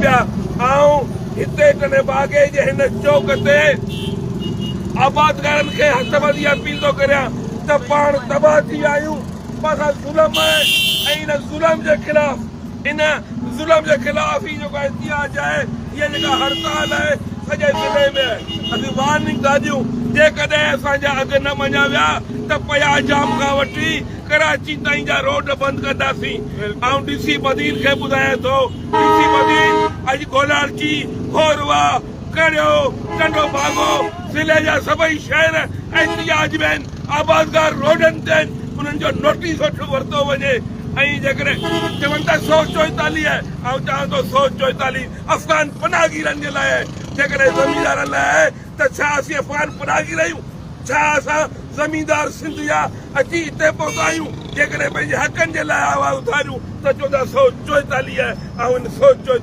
پيا. آئون هتي ٽنڊي باگي جي هن چوڪ تي آبادگارن کي هٿ ٻڌي اپيل ٿو ڪريان ته پاڻ تباهه ٿي ويا آهيون، پاڻ سان ظلم آهي ۽ ان ظلم جي خلاف ان ظلم جي خلاف هي جيڪو احتجاج آهي، هيء جيڪا هڙتال آهي سڄي ضلعي ۾ آهي. اسين وارننگ ٿا ڏيون جيڪڏهن اسان جا اگهه نه مڃيا ويا ته پيا جام کان وٺي ڪراچي تائين جا روڊ بند ڪنداسين. آئون ڊي سي بدين کي ٻڌايان ٿو ڊي سي بدين اڄ گولاڙچي، کورواهه، ڪڙيو، ٽنڊو باگو ضلعي جا سڀئي شهر احتجاج ۾ آهن، آبادگار روڊن تي آهن، انهن جو نوٽيس ورتو وڃي ۽ جيڪڏهن چون ٿا 144 آهي، آئون چوان ٿو 144 افغان پناهگيرن جي لاء آهي، جيڪڏهن زميندارن لاء آهي ته ڇا اسين افغان پناهگير آهيون؟ ڇا اسان زميندار سنڌ جا اچي هتي پهتا آهيون؟ جيڪڏهن پنهنجي حقن جي لاء آواز اٿاريون ته چوندا 144 آهي، آئون ان 144.